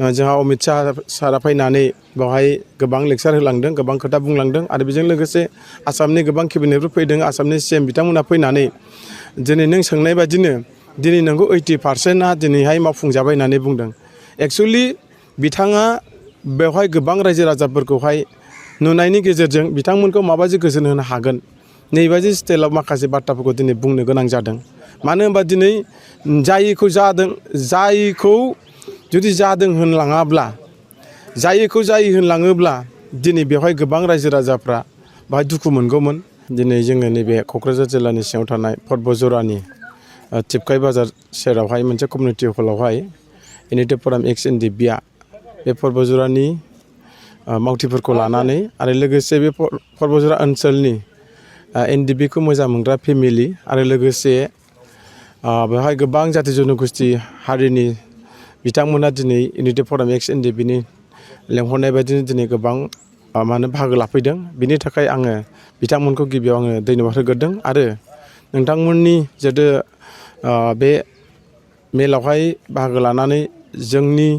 जोंहा अमित शाह सारा फैनानै बेवहाय गोबां लेक्सार होलांदों, गोबां खोथा बुंलांदों आरो बेजों लोगोसे आसामनि गोबां केबिनेटफोर फैदों, आसामनि CM बिथांमोना फैनानै दिनै नों सोंनाय बादिनो दिनै नोंगौ 80%आ दिनैहाय मावफुंजाबाय होननानै बुंदों। एक्सुवेलि बिथाङा बेवहाय गोबां रायजो राजाफोरखौहाय नुनायनि गेजेरजों बिथांमोनखौ माबायदि गोजोन होनो हागोन नैबादि स्टाइलाव माखासे बाथ्राफोरखौ दिनै बुंनो गोनां जादों। मानो होनबा दिनै जायिखौ जुदि जादों होनलाङाब्ला, जायिखौ जायो होनलाङोब्ला दिनै बेवहाय गोबां रायजो राजाफ्रा बाहाय दुखु मोनगौमोन। दिनै जोङो नैबे क'क्राझार जिल्लानि सिङाव थानाय पर्बजरानि टिपकाइ बाजार सेरावहाय मोनसे कमिउनिटि हलावहाय इउनिटि फराम एक्स NDBआ बे पर्बजरानि मावथिफोरखौ लानानै आरो लोगोसे बे पर्बजरा ओनसोलनि NDBखौ मोजां मोनग्रा फेमिलि आरो लोगोसे बेवहाय गोबां जाथि जन'गोष्ठि हारिनि बिथांमोना दिनै इउनिटि फराम एक्स NDBनि लेंहरनाय बायदिनो दिनै गोबां बाहागो लाफैदों। बिनि थाखाय आङो बिथांमोनखौ गिबियाव आङो धन्यबाद होग्रोदों आरो नोंथांमोननि जिहेथु बे मेलावहाय बाहागो लानानै जोंनि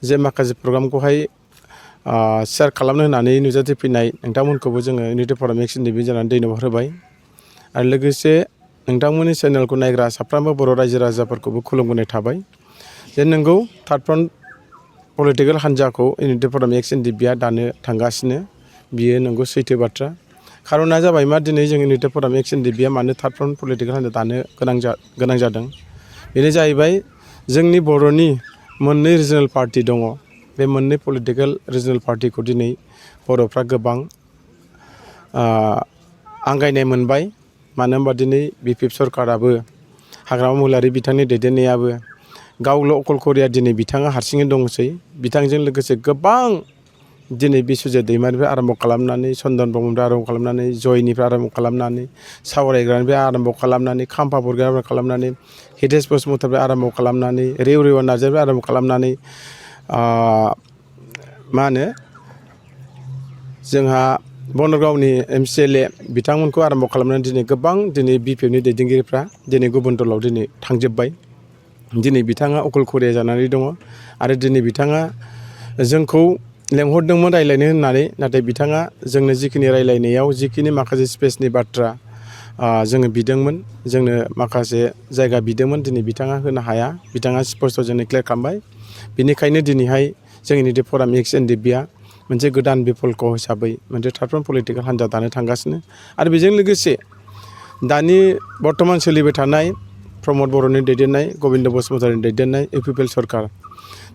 जे माखासे प्रग्रामखौहाय शेयार खालामनो होननानै नुजाथिफैनाय नोंथांमोनखौबो जोङो इउनिटि फराम एक्स NDB जानानै धन्यबाद होबाय आरो लोगोसे नोंथांमोननि चेनेलखौ नायग्रा साफ्रोमबो बर' रायजो राजाफोरखौबो खुलुमबोनाय थाबाय। जे नोंगौ थार्ड फ्रन्ट पलिटिकेल हान्जाखौ इउनिटि फराम एक्स NDBआ दानो थांगासिनो, बियो नंगौ सैथो बाथ्रा। खारना जाबाय मा दिनै जों इउनिटि फराम एक्स NDBआ मानो थार्ड फ्रन्ट पलिटिकेल हान्जा दानो गोनां जादों, बेनो जाहैबाय जोंनि बर'नि मोननै रिजनेल पार्टि दङ। बे मोननै पलिटिकेल रिजनेल पार्टिखौ दिनै बर'फ्रा गोबां आंगायनाय मोनबाय। मानो होनबा दिनै BPF सरकाराबो हाग्रामा महिलारि बिथांनि दैदेननायाबो गावल' अकलखरिया दिनै बिथाङा हारसिङै दंसै। बिथांजों लोगोसे गोबां दिनै बिस्वजित दैमारिनिफ्राय आरम्भ खालामनानै, चन्दन ब्रह्मनिफ्राय आरम्भ खालामनानै, जयनिफ्राय आरम्भ खालामनानै, सावरायग्रानिफ्राय आरम्भ खालामनानै, खाम्फा बरग'यानिफ्राय आरम्भ खालामनानै, हितेश बसुमतारिनिफ्राय आरम्भ खालामनानै, रेवरेवा नार्जारिनिफ्राय आरम्भ खालामनानै जोंहा बनगावनि MCLA बिथांमोनखौ आरम्भ खालामनानै दिनै गोबां दिनै BPFनि दैदेनगिरिफ्रा दिनै गुबुन दलाव दिनै थांजोब्बाय। दिनै बिथाङा अकलखरिया जानानै दङ आरो दिनै बिथाङा जोंखौ लेंहरदोंमोन रायज्लायनो होननानै, नाथाय बिथाङा जोंनो जिखिनि रायज्लायनायाव जिखिनि माखासे स्पेसनि बाथ्रा जोङो बिदोंमोन, जोंनो माखासे जायगा बिदोंमोन, दिनै बिथाङा होनो हाया। बिथाङा स्पस्ट जोंनो क्लियार खालामबाय। बेनिखायनो दिनैहाय जों इउनिटि फराम एक्स NDBआ मोनसे गोदान बिफलक हिसाबै मोनसे थार्ड फ्रन्ट पलिटिकेल हान्जा दानो थांगासिनो आरो बेजों लोगोसे दानि बर्थमान सोलिबाय थानाय प्रमद बर'नि दैदेननाय, गबिन्द बसुमतारिनि दैदेननाय UPPL सरकार,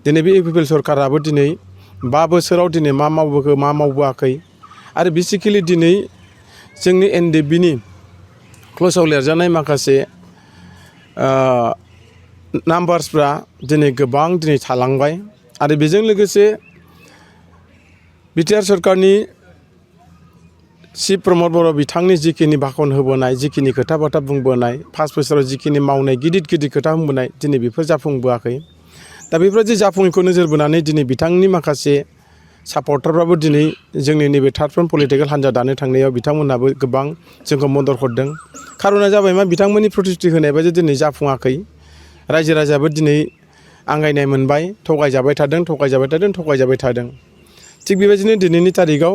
दिनै बे UPPL सरकाराबो दिनै 5 बोसोराव दिनै मा मावबोखो मा मावबोआखै आरो बेसिकेलि दिनै जोंनि NDBनि क्लसाव लिरजानाय माखासे नाम्बार्सफ्रा दिनै गोबां दिनै थालांबाय आरो बेजों लोगोसे BTR सरकारनि चिफ प्रमद बर' बिथांनि जिखिनि भाषण होबोनाय, जिखिनि खोथा बाथ्रा बुंबोनाय, 5 बोसोराव जिखिनि मावनाय गिदिर खोथा बुंबोनाय, दिनै बेफोर जाफुंबोआखै। दा बेफोरबायदि जाफुङैखौ नोजोर बोनानै दिनै बिथांनि माखासे सापर्टारफ्राबो दिनै जोंनि नैबे थार्ड फ्रन्ट पलिटिकेल हान्जा दानो थांनायाव बिथांमोनहाबो गोबां जोंखौ मदद हरदों। खारना जाबाय मा बिथांमोननि प्रतिश्रुति होनाय बायदि दिनै जाफुङाखै। रायजो राजायाबो दिनै आंगायनाय मोनबाय, थगायजाबाय थादों। थिग बेबायदिनो दिनैनि तारिखआव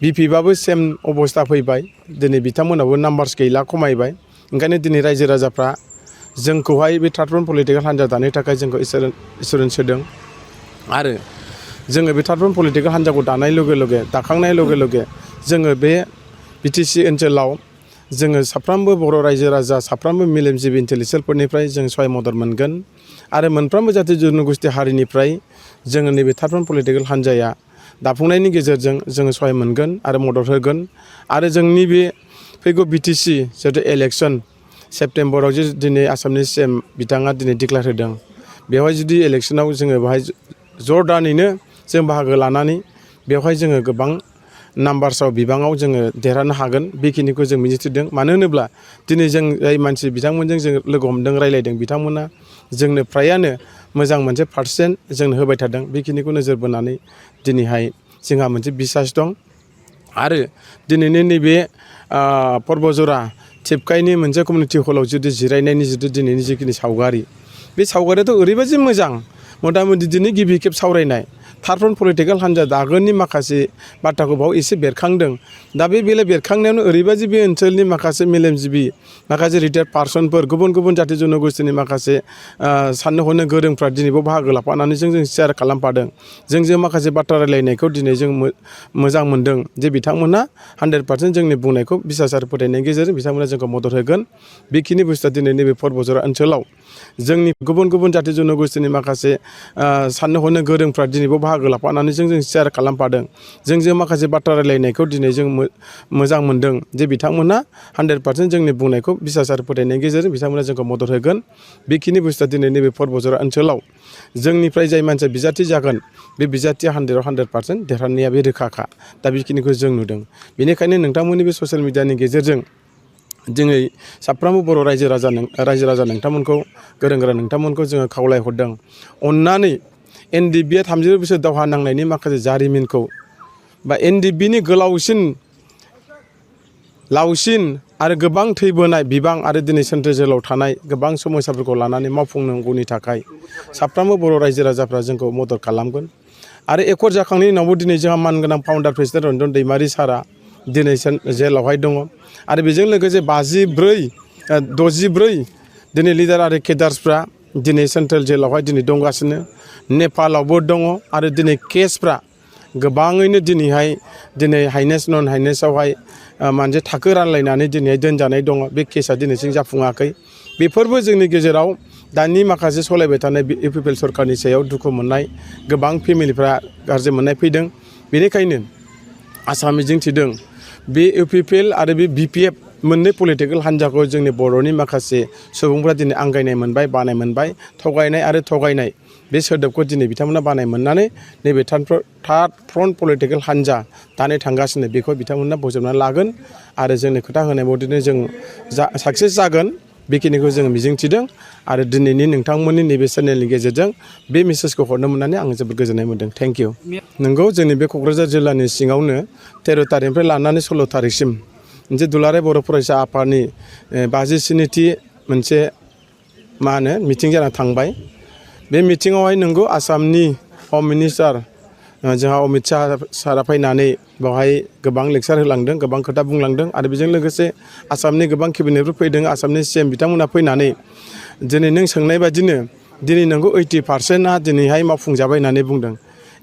BPFआबो सेम अबस्था फैबाय। दिनै बिथांमोनाबो नाम्बार्स गैला, खमायबाय। ओंखायनो दिनै रायजो राजाफ्रा जोंखौहाय बे थार्ड फ्रन्ट पलिटिकेल हान्जा दानो थाखाय जोंखौ एसुरेन्स होदों आरो जोङो बे थार्ड फ्रन्ट पलिटिकेल हान्जाखौ दाखांनाय लगे लगे जोङो बे BTC ओनसोलाव जोङो साफ्रोमबो बर' रायजो राजा, साफ्रोमबो मेलेमजिबि इन्टेलेक्सुयेलफोरनिफ्राय जों सहाय मदद मोनगोन आरो मोनफ्रोमबो जाथि जन'गोष्ठि हारिनिफ्राय जोङो नैबे थार्ड फ्रन्ट पलिटिकेल हान्जाया दाफुंनायनि गेजेरजों जोङो सहाय मोनगोन आरो मदद होगोन आरो जोंनि बे फैगौ BTC जिहेतु इलेक्सन सेप्तेम्बराव जे दिनै आसामनि CM बिथाङा दिनै डिक्लेयार होदों, बेवहाय जुदि इलेक्सनाव जोङो बेवहाय जरदानैनो जों बाहागो लानानै बेवहाय जोङो गोबां नाम्बार्सआव बिबाङाव जोङो देरहानो हागोन, बेखिनिखौ जों मिजिंथिदों। मानो होनोब्ला दिनै जों जाय मानसि बिथांमोनजों जों लोगो हमदों, रायज्लायदों, बिथांमोना जोंनो फ्रायानो मोजां मोनसे पार्सेन्ट जोंनो होबाय थादों। बेखिनिखौ नोजोर बोनानै दिनैहाय जोंहा मोनसे बिसास दं आरो दिनैनि नैबे पर्बजरा टिपकाइनि मोनसे कमिउनिटि हलाव जुदि जिरायनायनि दिनैनि जिखिनि सावगारि, बे सावगारियाथ' ओरैबायदि मोजां। मथा मथि दिनै गिबि खेब सावरायनाय थार्ड पलिटिकेल हान्जा दागोननि माखासे बाथ्राखौ बाव एसे बेरखांदों दा बे बेले बेरखांनायावनो ओरैबायदि बे ओनसोलनि माखासे मेलेमजिबि माखासे रिटायार्ड पार्सनफोर गुबुन गुबुन जाथि जनगोष्ठीनि माखासे साननो हनो गोरोंफ्रा दिनैबो बाहागो लाफानानै जों शेयार खालामफादों जों माखासे बाथ्रा रायलायनायखौ दिनै जों मोजां मोनदों जे बिथांमोना 100% जोंनि बुंनायखौ बिसास आरो फोथायनायनि गेजेरजों बिथांमोना जोंखौ मदद होगोन बेखिनि बुस्थुआ दिनै नैबे परबजरा ओनसोलाव जोंनि गुबुन गुबुन जाथि जनगोष्ठीनि माखासे साननो हनो गोरोंफ्रा दिनैबो बाहागो लाफानानै जों शेयार खालामफादों जों माखासे बाथ्रा रायलायनायखौ दिनै जों मोजां मोनदों जे बिथांमोना 100% जोंनि बुंनायखौ बिसास आरो फोथायनायनि गेजेरजों बिथांमोना जोंखौ मदद होगोन बेखिनि बुस्थुआ दिनै नैबे परबजरा ओनसोलाव जोंनिफ्राय जाय मानसिया बिजाथि जागोन बे बिजाथिया 100% देरहानाया बे रोखाखा दा बेखिनिखौ जों नुदों बेनिखायनो नोंथांमोननि बे ससियेल मिडियानि गेजेरजों दिनै साफ्रोमबो बर' रायजो राजा नोंथांमोनखौ गोरों नोंथांमोनखौ जोङो खावलायहरदों अननानै एनडिएफबिआ 30 बोसोर दावहा नांनायनि माखासे जारिमिनखौ बा एनडिएफबिनि गोलावसिन लावसिन आरो गोबां थैबोनाय बिबां आरो दिनै सेन्ट्रेल जेलाव थानाय गोबां समस्याफोरखौ लानानै मावफुंनांगौनि थाखाय साफ्रोमबो बर' रायजो राजाफ्रा जोंखौ मदद खालामगोन आरो एकर्ड जाखांनायनि उनावबो दिनै जोंहा मानगोनां फाउन्डार प्रेसिडेन्ट रन्जन दैमारि सारा दिनै जेलावहाय दङ आरो बेजों लोगोसे 64 दिनै लिडार आरो केडार्सफ्रा दिनै सेन्ट्रेल जेलावहाय दिनै दंगासिनो नेपालावबो दङ आरो दिनै केसफ्रा गोबाङैनो दिनै हाइनेस नन हाइनेसआवहाय मोनसे थाखो रानलायनानै दिनैहाय दोनजानाय दङ बे केसा दिनैसिम जाफुङाखै बेफोरबो जोंनि गेजेराव दानि माखासे सलायबाय थानाय इउपिपिएल सरकारनि सायाव दुखु मोननाय गोबां फेमिलिफ्रा गाज्रि मोननाय फैदों बेनिखायनो आसा मिजिंथिदों बे इउपिपिएल आरो बे बिपिएफ मोननै पलिटिकेल हान्जाखौ जोंनि बर'नि माखासे सुबुंफ्रा दिनै आंगायनाय मोनबाय बानाय मोनबाय थगायनाय आरो थगायनाय बे सोदोबखौ दिनै बिथांमोना बानाय मोननानै नैबे थार्ड फ्रन्ट पलिटिकेल हान्जा दानो थांगासिनो बेखौ बिथांमोना बजबनानै लागोन आरो जोंनि खोथा होनाय बायदिनो जों साक्सेस जागोन बेखिनिखौ जों मिजिंथिदों आरो दिनैनि नोंथांमोननि नैबे चेनेलनि गेजेरजों बे मेसेजखौ हरनो मोननानै आं जोबोद गोजोननाय मोनदों थेंक इउ नोंगौ जोंनि बे क'क्राझार जिल्लानि सिङावनो 13 तारिखनिफ्राय लानानै 16 तारिखसिम मोनसे दुलाराय बर' फरायसा आफादनि 57थि मोनसे मिटिं जाना थांबाय बे मिटिङावहाय नोंगौ आसामनि हम मिनिस्टार जोंहा अमित शाह सारा फैनानै बेवहाय गोबां लेक्सार होलांदों गोबां खोथा बुंलांदों आरो बेजों लोगोसे आसामनि गोबां केबिनेटफोर फैदों आसामनि सीएम बिथांमोना फैनानै दिनै नों सोंनाय बायदिनो दिनै नोंगौ 80%आ दिनैहाय मावफुंजाबाय होननानै बुंदों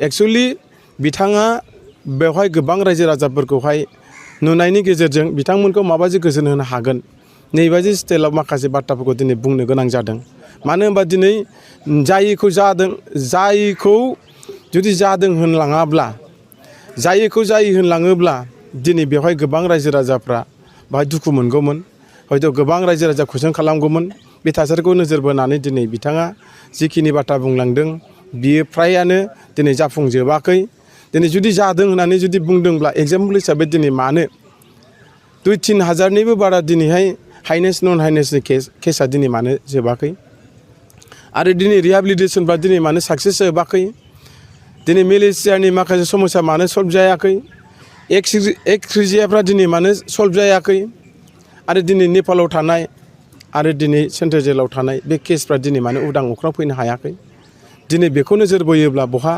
एक्सुवेलि बिथाङा बेवहाय गोबां रायजो राजाफोरखौहाय नुनायनि गेजेरजों बिथांमोनखौ माबायदि गोजोन होनो हागोन नैबायदि स्टाइलाव माखासे बाथ्राफोरखौ दिनै बुंनो गोनां जादों मानो होनबा दिनै जायिखौ जुदि जादों होनलाङाब्ला जायिखौ जायो होनलाङोब्ला दिनै बेवहाय गोबां रायजो राजाफ्रा बाहाय दुखु मोनगौमोन हयथ' गोबां रायजो राजा कुइसन खालामगौमोन बे थासारिखौ नोजोर बोनानै दिनै बिथाङा जिखिनि बाथ्रा बुंलांदों बियो फ्रायानो दिनै जाफुंजोबाखै दिनै जुदि जादों होननानै जुदि बुंदोंब्ला एग्जाम्पल हिसाबै दिनै मानो 2-3 हाजारनिबो बारा दिनैहाय हाइनेस नन हाइनेसनि केसा दिनै मानो जोबाखै आरो दिनै रिहेबिलिटेसनफ्रा दिनै मानो साक्सेस जोबाखै दिनै मेलेसियानि माखासे समस्या मानो सल्भ जायाखै एक्स-रिजियाफ्रा दिनै मानो सल्भ जायाखै आरो दिनै नेपालाव थानाय आरो दिनै सेन्ट्रेल जेलाव थानाय बे केसफ्रा दिनै मानो उदां अख्रां फैनो हायाखै दिनै बेखौ नोजोर बोयोब्ला बहा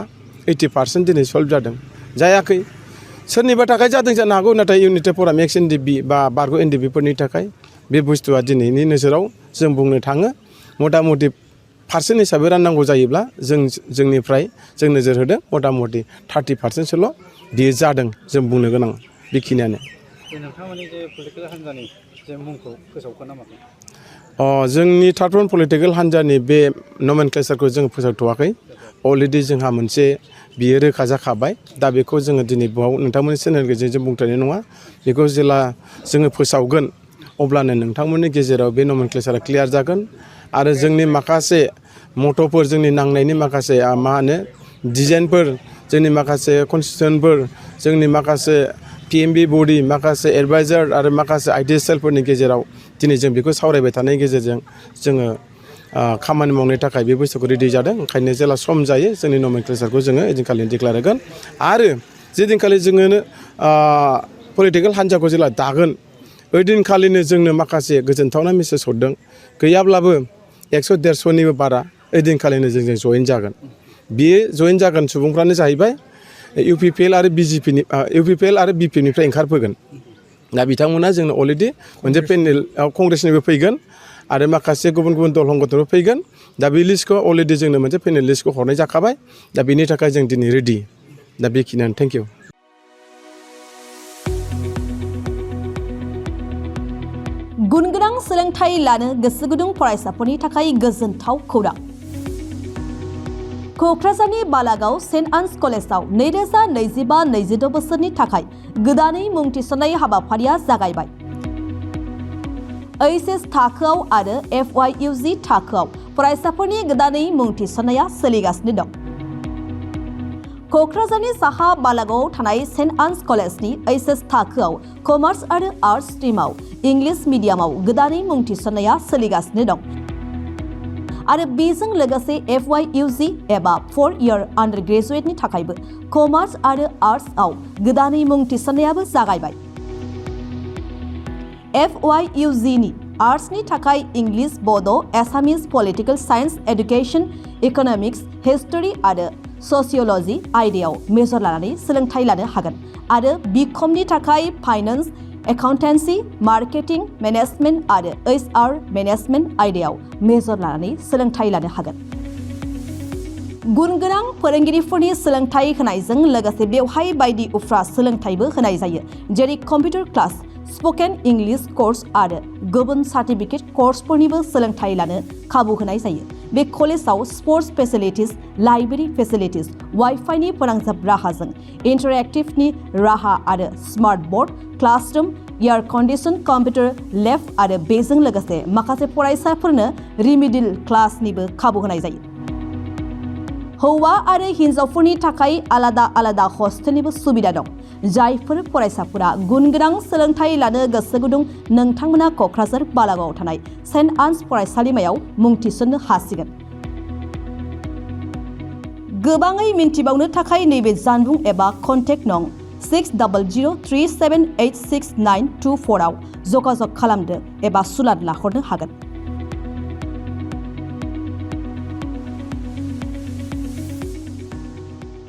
80% दिनै सल्भ जादों जायाखै सोरनिबा थाखाय जादों जानो हागौ नाथाय इउनिटि फराम एक्स एनडिएफबि बा बारग' एनडिएफबिफोरनि थाखाय बे बुस्थुआ दिनैनि नोजोराव जों बुंनो थाङो मथा मथि पार्सेन्ट हिसाबै राननांगौ जायोब्ला जोंनिफ्राय जों नोजोर होदों मथा मथि 30%सोल' बियो जादों जों बुंनो गोनां बेखिनियानो नोंथांमोननि जे पलिटिकेल हान्जानि जे मुंखौ फोसावखो नामा जोंनि थार्ड फ्रन्ट पलिटिकेल हान्जानि बे नमेनक्लेचारखौ जों फोसावथ'वाखै अलरेडि जोंहा मोनसे बियो रोखा जाखाबाय दा बेखौ जोङो दिनै बेयाव नोंथांमोननि चेनेल गेजेरजों बुंथ'नाय नङा बेखौ जेला जोङो फोसावगोन अब्लानो नोंथांमोननि गेजेराव बे नमेनक्लेचारा क्लियार जागोन आरो जोंनि माखासे मट'फोर जोंनि नांनायनि माखासे डिजाइनफोर जोंनि माखासे कनस्टिटिउन्टफोर जोंनि माखासे पिएमबि बडि माखासे एडभाइजार आरो माखासे आइडिया सेलफोरनि गेजेराव दिनै जों बेखौ सावरायबाय थानायनि गेजेरजों जोङो खामानि मावनो थाखाय बे बुस्थुखौ रेडि जादों ओंखायनो जेला सम जायो जोंनि नमेनक्लेचारखौ जोङो ओइदिनखालि डिक्लेयार होगोन आरो जेदिनखालि जोङो पलिटिकेल हान्जाखौ जेला दागोन ओइदिनखालिनो जोंनो माखासे गोजोनथावना मेसेज हरदों गैयाब्लाबो 100-150निबो बारा ओइदिनखालिनो जों जयेन जागोन। बे जयेन जागोन सुबुंफ्रानो जाहैबाय UPPL आरो BJPनि UPPL आरो BPनिफ्राय ओंखारबोगोन। दा बिथांमोना जोंनो अलरेडि मोनसे पेनेल कंग्रेसनिबो फैगोन आरो माखासे गुबुन गुबुन दल संगठनबो फैगोन। दा बे लिस्टखौ अलरेडि जोंनो मोनसे पेनेल लिस्टखौ हरनाय जाखाबाय। दा बेनि थाखाय जों दिनै रेडि। दा बेखिनियानो थेंक इउ। गुनगोनां सोलोंथाइ लानो गोसो गुदुं फरायसाफोरनि थाखाय गोजोनथाव खौरां। क'क्राझारनि बालागाव सेन्ट आन्स कलेजाव 2025-26 बोसोरनि थाखाय गोदानै मुं थिसननाय हाबाफारिया जागायबाय। HS थाखोआव आरो FYUG थाखोआव फरायसाफोरनि गोदानै मुं थिसननाया सोलिगासिनो दं। क'क्राझारनि साहा बालागावआव थानाय सेन्ट आन्स कलेजनि HS थाखोआव कमार्स आरो आर्ट्स स्ट्रिमाव इंलिश मिडियामाव गोदानै मुं थिसननाया सोलिगासिनो दं। आरो बेजों लोगोसे FYUG एबा 4 इयार आन्डार ग्रेजुएटनि थाखायबो कमार्स आरो आर्ट्सआव गोदानै मुं थिसननायाबो जागायबाय। FYUGनि आर्ट्सनि थाखाय English, Bodo', Assamese, political science, education, economics, history आरो ससिय'ल'जि आयदायाव मेजर लानानै सोलोंथाइ लानो हागोन आरो BComनि थाखाय फाइनेन्स, एकाउन्टेन्सि, मार्केटिं, मेनेजमेन्ट आरो HR मेनेजमेन्ट आयदायाव मेजर लानानै सोलोंथाइ लानो हागोन। गुनगोनां फोरोंगिरिफोरनि सोलोंथाइ होनायजों लोगोसे बेवहाय बायदि उफ्रा सोलोंथाइबो होनाय जायो, जेरै computer class, spoken English course आरो गुबुन सार्टिफिकेट कर्सफोरनिबो सोलोंथाइ लानो खाबु होनाय जायो। बे कलेजाव स्पर्ट्स फेसिलिटिज, लाइब्रेरि फेसिलिटिज, वाइफाइनि फोनांजाब राहाजों इन्टारेक्टिभनि राहा आरो smart board, classroom, air condition computer lab आरो बेजों लोगोसे माखासे फरायसाफोरनो रिमिडियल क्लासनिबो खाबु होनाय जायो। हौवा आरो हिन्जावफोरनि थाखाय आलादा आलादा हस्टेलनिबो सुबिदा दं। जायफोर फरायसाफोरा गुनगोनां सोलोंथाइ लानो गोसो गुदुं नोंथांमोना क'क्राझार बालागावआव थानाय सेन्ट आन्स फरायसालिमायाव मुं थिसननो हासिगोन। गोबाङै मिन्थिबावनो थाखाय नैबे जानबुं एबा कन्टेक्ट नं 6003786924 आव जगाजग खालामदो एबा सुलाद लाहरनो हागोन।